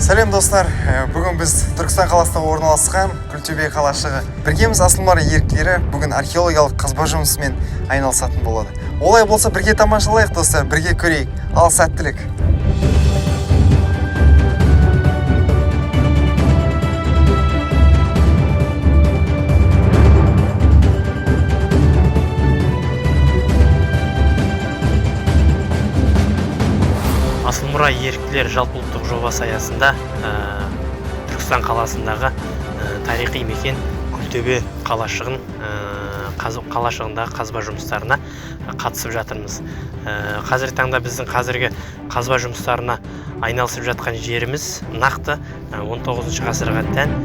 Сәлем, достар! Бүгін біз Түркістан қаласында орналасқан Күлтөбе қалашығы. Біргеміз Асыл мұра еріктілері бүгін археологиялық қазба жұмысымен айналысатын болады. Олай болса, бірге тамашалайық, достар, бірге көрейік. Ал сәттілік! Асыл мұра еріктілер жалпыұлттық жобасы аясында Түркістан қаласындағы тарихи мекен Күлтөбе қалашығын қалашығындағы қазба жұмыстарына қатысып жатырмыз. Қазіргі таңда біздің қазіргі қазба жұмыстарына айналысып жатқан жеріміз нақты 19 ғасырға тән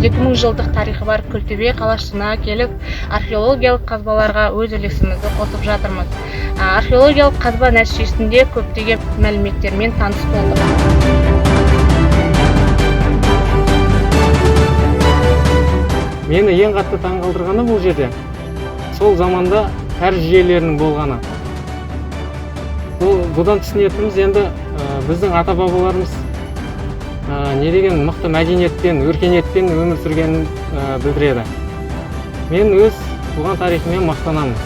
2000 жылдық тарихы бар Күлтөбе қалашығына келіп, археологиялық қазбаларға өз үлесімізді қосып жатырмыз. Археологиялық қазба нәтижесінде көптеген мәліметтермен таныс болдық. Мені ең қатты таңғалдырғаны бұл жерде сол заманда кәріз жүйелерінің болғаны. Бұдан түсінетініміз енді біздің ата бабаларымыз не деген мықты мәдениетпен, өркениетпен өмір сүргенін білдіреді. Мен өз туған тарихыммен мақтанамын.